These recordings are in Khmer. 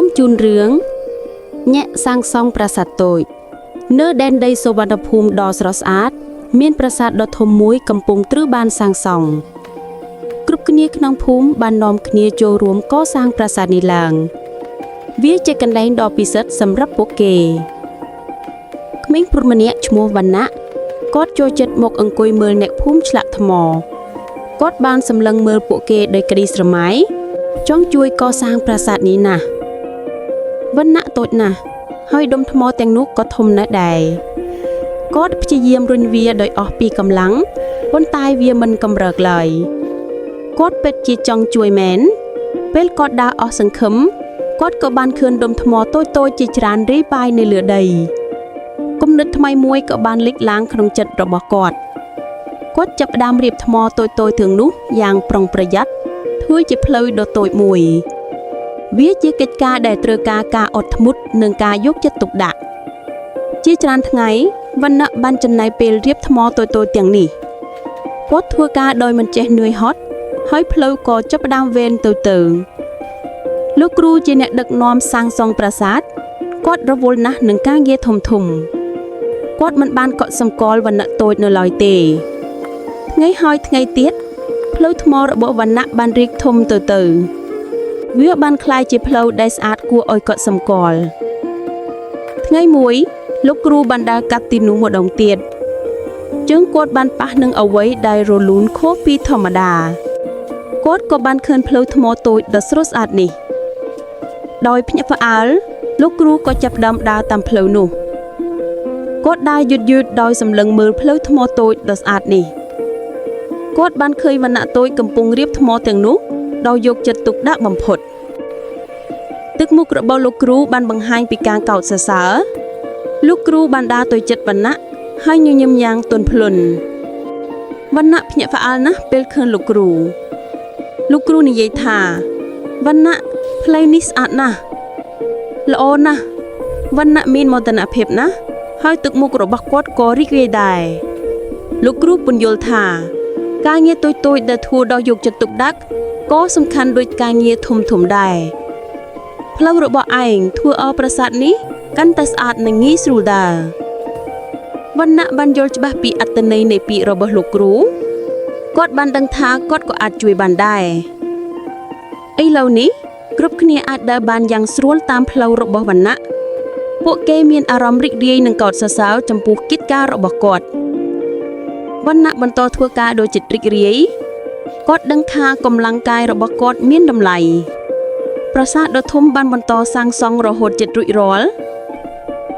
មជូនរឿងញាក់សាងសង់ប្រាសាទតូច នៅដែនដីសុវណ្ណភូមិដ៏ស្រស់ស្អាត មានប្រាសាទដ៏ធំមួយកំពុងត្រូវបានសាងសង់គ្រប់គ្នាក្នុងភូមិបាននាំគ្នាចូលរួមកសាងប្រាសាទនេះឡើង វាជាកន្លែងដ៏ពិសិដ្ឋសម្រាប់ពួកគេក្មេងព្រុសម្នាក់ឈ្មោះវណ្ណៈគាត់ចូលចិត្តមកអង្គុយមើលអ្នកភូមិឆ្លាក់ថ្មគាត់បានសម្លឹងមើលពួកគេដោយក្តីស្រមៃចង់ជួយកសាងប្រាសាទនេះណាស់វណ្ណៈតូចណាស់ហើយដុំថ្មទាំងនោះក៏ធំណាស់ដែរគាត់ព្យាយាមរុញវាដោយអស់ពីកម្លាំងប៉ុន្តែវាមិនកម្រើកឡើយគាត់ពិតជាចង់ជួយមែនពេលគាត់ដើរអស់សង្ឃឹម គាត់ក៏បានឃើញដុំថ្មតូចៗជាច្រើនរាយប៉ាយនៅលើដីគំនិតថ្មីមួយក៏បានលេចឡើងក្នុងចិត្តរបស់គាត់គាត់ចាប់ផ្ដើមរៀបថ្មតូចៗទាំងនោះយ៉ាងប្រុងប្រយ័ត្នធ្វើជាផ្លូវដ៏តូចមួយ វាជាកិច្ចការដែលត្រូវការការអត់ធ្មត់និងការយកចិត្តទុកដាក់ជាច្រើនថ្ងៃវណ្ណៈបានចំណាយពេលរៀបថ្មតូចៗទាំងនេះគាត់ធ្វើការដោយមិនចេះនឿយហត់ហើយផ្លូវក៏ចាប់ផ្ដើមវែងទៅទៅ លោកគ្រូជាអ្នកដឹកនាំសាងសង់ប្រាសាទគាត់រវល់ណាស់នឹងការងារធំធំគាត់មិនបានកត់សម្គាល់វណ្ណៈតូចនៅឡើយទេ ថ្ងៃហើយថ្ងៃទៀតផ្លូវថ្មរបស់វណ្ណៈបានរីកធំទៅទៅ វាបានក្លាយជាផ្លូវដែលស្អាតគួរឲ្យកត់សម្គាល់ថ្ងៃមួយលោកគ្រូបានដើរកាត់ទីនោះម្ដងទៀតជើងគាត់បានប៉ះនឹងអ្វីដែលរលូនខុសពីធម្មតាគាត់ក៏បានឃើញផ្លូវថ្មតូចដ៏ស្រស់ស្អាតនេះ ដោយភ្ញាក់ផ្អើលលោកគ្រូក៏ចាប់ផ្ដើមដើរតាមផ្លូវនោះគាត់ដើរយឺតយឺតដោយសម្លឹងមើលផ្លូវថ្មតូចដ៏ស្អាតនេះគាត់បានឃើញវណ្ណៈតូចកំពុងរៀបថ្មទាំងនោះដោយយកចិត្តទុកដាក់បំផុតទឹកមុខរបស់លោកគ្រូបានបង្ហាញពីការកោតសរសើរលោកគ្រូបានដើរទៅចិត្តវណ្ណៈហើយញញឹមយ៉ាងទន់ភ្លន់វណ្ណៈភ្ញាក់ផ្អើលណាស់ពេលឃើញលោកគ្រូលោកគ្រូនិយាយថាវណ្ណៈផ្លូវនេះស្អាតណាស់ ល្អណាស់វណ្ណៈមានមោទនភាពណាស់ហើយទឹកមុខរបស់គាត់ក៏រីករាយដែរលោកគ្រូពន្យល់ថា ការងារតូចៗដែលធ្វើដោយយកចិត្តទុកដាក់ក៏សំខាន់ដូចការងារធំៗដែរផ្លូវរបស់ឯងធ្វើឲ្យប្រាសាទនេះកាន់តែស្អាតនិងងាយស្រួលដើរវណ្ណៈបានយល់ច្បាស់ពីអត្ថន័យនៃពាក្យរបស់លោកគ្រូគាត់បានដឹងថាគាត់ក៏អាចជួយបានដែរឥឡូវនេះ គ្រប់គ្នាអាចដើរបានយ៉ាងស្រួលតាមផ្លូវរបស់វណ្ណៈពួកគេមានអារម្មណ៍រីករាយនិងកោតសរសើរចំពោះកិច្ចការរបស់គាត់វណ្ណៈបន្តធ្វើការដោយចិត្តរីករាយគាត់ដឹងថាកម្លាំងកាយរបស់គាត់មានតម្លៃប្រាសាទដ៏ធំបានបន្តសាងសង់រហូតជិតរួចរាល់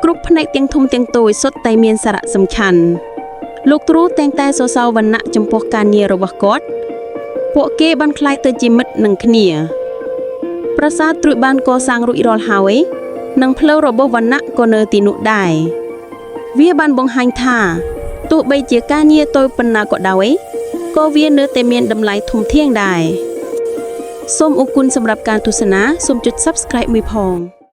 គ្រប់ផ្នែកទាំងធំទាំងតូចសុទ្ធតែមានសារៈសំខាន់លោកគ្រូតែងតែសរសើរវណ្ណៈចំពោះការងាររបស់គាត់ពួកគេបានក្លាយទៅជាមិត្តនឹងគ្នា ប្រាសាទត្រូវបានកសាងរួចរាល់ហើយនិងផ្លូវរបស់វណ្ណៈក៏នៅទីនោះដែរវាបានបង្ហាញថាទោះបីជាការងារតូចប៉ុណ្ណាក៏ដោយក៏វានៅតែមានតម្លៃធំធេងដែរសូមអរគុណសម្រាប់ការទស្សនាសូមចុច Subscribe មួយផង។